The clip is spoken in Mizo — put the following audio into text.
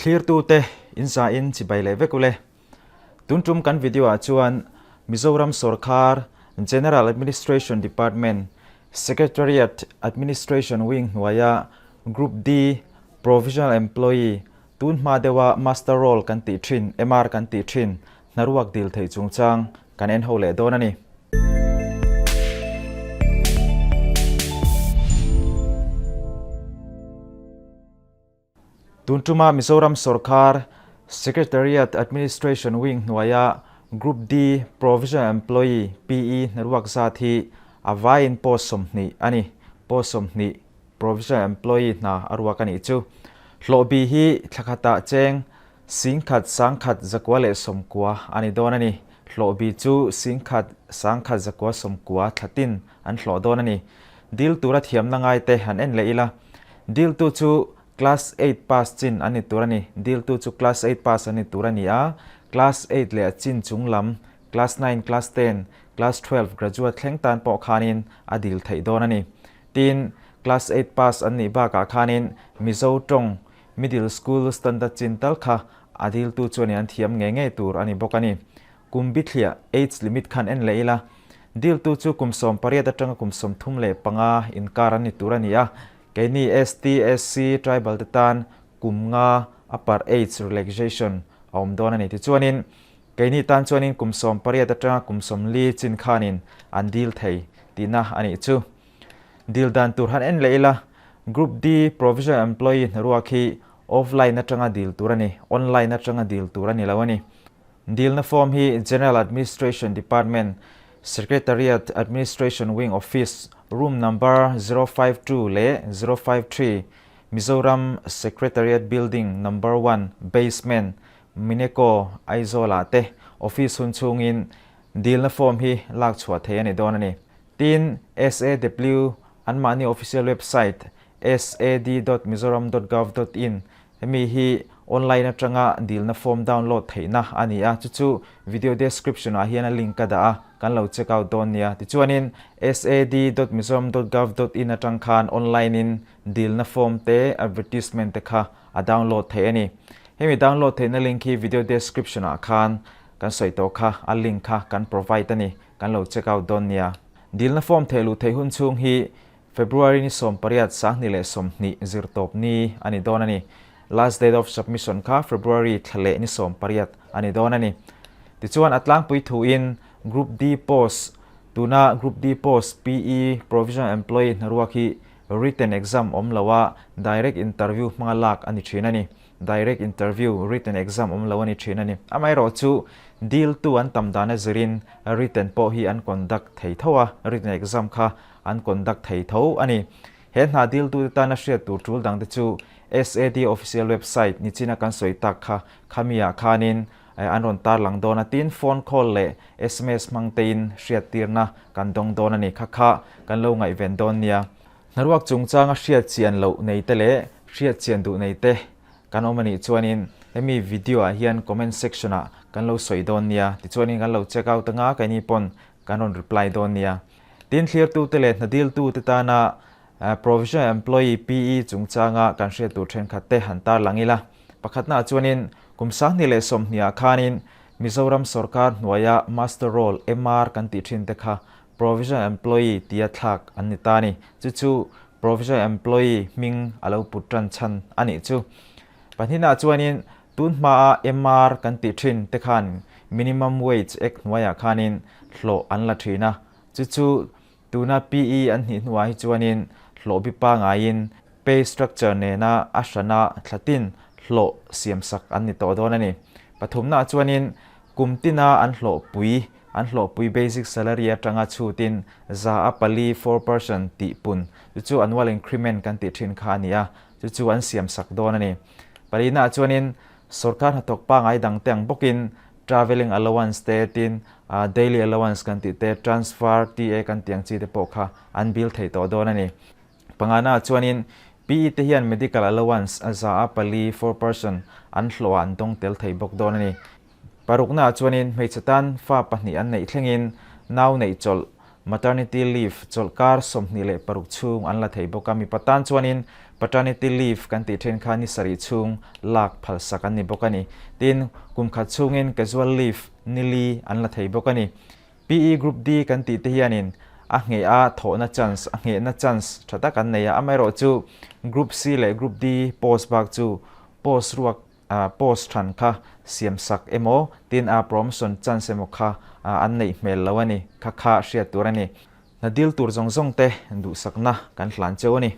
Thlirtute in zain chibai leh vek ule. Tun tum kan video ah chuan Mizoram sawrkar General Administration Department Secretariat Administration Wing hnuaia Group D Provisional Employee tun hma deuha Master Roll kan tih thin, MR kan tih thin, hnaruak dil theih chungchang kan en ho leh dawn a ni. Tun tuma Mizoram sawrkar Secretariat Administration Wing hnuaia Group D Provisional Employee, PE, hnaruak zat hi a vaiin post 20 a ni. Post 20 Provisional Employee hna a ruak a nih chu. Hlawhbi hi thla khatah cheng 10,000 1,190 a ni dawn a ni. Hlawhbi chu 10,000 1,190 thlatin an hlawh dawn a ni. Dil tura thiamna ngaite han en leh ila. Diltu chu Class eight pass chin an ni tur a ni. Diltu chu Class eight pass an ni tur a ni a. Class eight leh a chin chung lam, Class nine, Class ten, Class 12 graduate thleng tan pawh khanin a dil theih dawn a ni. Tin, Class eight pass an nih bakah khanin Mizo tawng Middle School standard chin tal kha a diltu chuanin an thiam ngei ngei tur a ni bawk a ni. Kum bithliah, age limit, khan en leh ila, diltu chu kum 18 atanga kum 35 inkar an ni tur a ni a. Keini ST, SC, tribal te tan kum nga upper age relaxation a awm dawn a ni. Tichuanin, keini tan chuanin kum 18 atanga kum 40 chin khanin an dil thei tihna a nih chu. Dil dan tur han en leh ila, Group D Provisional Employee hnaruak hi offline atanga dil tur a ni, online atanga dil tur a ni lo a ni. Dilna form hi General Administration Department, Secretariat Administration Wing Office, Room Number 052 leh 053, Mizoram Secretariat Building Number One, Basement, Mineco, Aizawl-ah te office hun chhungin dilna form hi lak chhuah thei a ni dawn a ni. Tin, SAW anmahni official website sad.mizoram.gov.in Hemi hi online atanga dilna form download theihna a ni a, chu chu video description ah hian a link ka dah a, kan lo check out dawn nia. Tichuanin sad.mizoram.gov.in atang khan online in dilna form te advertisement te kha a download theih a ni. Hemi download theihna link hi video description ah khan kan sawi tawh kha, a link kha kan provide a ni, kan lo check out dawn nia. Dilna form theih luh theih hun chhung hi February ni 18 2020 zirtawp ni a ni dawn a ni. Last date of submission kha February thla leh ni 18 a ni dawn a ni. Tichuan a tlangpui thuin Group D post tuna Group D post PE Provisional Employee hnaruak hi written exam awm lo a direct interview hmanga lak a ni thin a ni. Direct interview, written exam awm lo a ni thin a ni. Amaherawhchu diltu an tam dan a zirin written pawh hi an conduct thei tho a, written exam kha an conduct thei tho a ni. He hna diltute tana hriat tur tul dangte chu SAD official website nichina kan sawi tak kha khamiah khanin an rawn tarlang dawn a, tin phone call leh sms hmang tein hriattirna kan dawng dawn a ni. Kha kha kan lo ngaihven dawn nia. Hnaruak chungchanga hriat chian loh nei te leh hriat chian duh nei te kan awm a nih chuanin hemi video ah hian comment section ah kan lo sawi dawn nia. Tichuanin kan lo check out anga keini pawn kan rawn reply dawn nia. Tin thlirtute leh hnadiltute tana Provisional Employee, PE, chungchanga kan hriat tur thenkhat te han tarlang ila. Pakhatnaah chuanin kum 2020 ah khanin Mizoram sawrkar hnuaia Master Roll, MR, kan tih thin te kha Provisional Employee tia thlak an ni ta a ni. Chu chu Provisional Employee hming a lo put tan chhan a nih chu. Pahnihnaah chuanin tun hmaa MR kan tih thin te khan Minimum Wage Act hnuaiah khanin hlawh an la thin a, chu chu tuna PE an hnih hnuah hi chuanin hlawh bi pangaiin pay structure nena a hrana thlatin hlawh siamsak an ni tawh dawn a ni. Pathumnaah chuanin kum tina an hlawhpui an hlawhpui basic salary atanga chhutin 4%, 4%, tih pun chu chu annual increment kan tih thin kha a ni a, chu chu an siamsak dawn a ni. Palinaah chuanin sorkar hnathawk pangai dangte ang bawkin travelling allowance te tin daily allowance kan tih te, transfer, TA kan tih ang chi te pawh kha an bill thei tawh dawn a ni. Panganaah chuanin PE te hian medical allowance 4%, 4%, an hlawhah an dawng tel thei bawk dawn a ni. Paruknaah chuanin hmeichhe tan fa pahnih an neih thlengin nau neih chawlh, maternity leave, chawlhkar 26 chhung an la thei bawk a, mipa tan chuanin Paternity leave kan tih then kha ni sarih chhung lak phalsak an ni bawk a ni. Tin, kum khat chhungin casual leave ni li an la thei bawk a ni. PE Group D kan tih te hianin a ngheh a thawhna chance, a nghehna chance tha tak an nei a, amaherawhchu Group C leh Group D post bak chu post ruak post than kha siam sak emaw tin a promotion chance emaw kha an neih hmel lo a ni, kha kha hriat tur a ni. Hna dil tur zawng zawng te duhsakna kan hlan cheu a ni.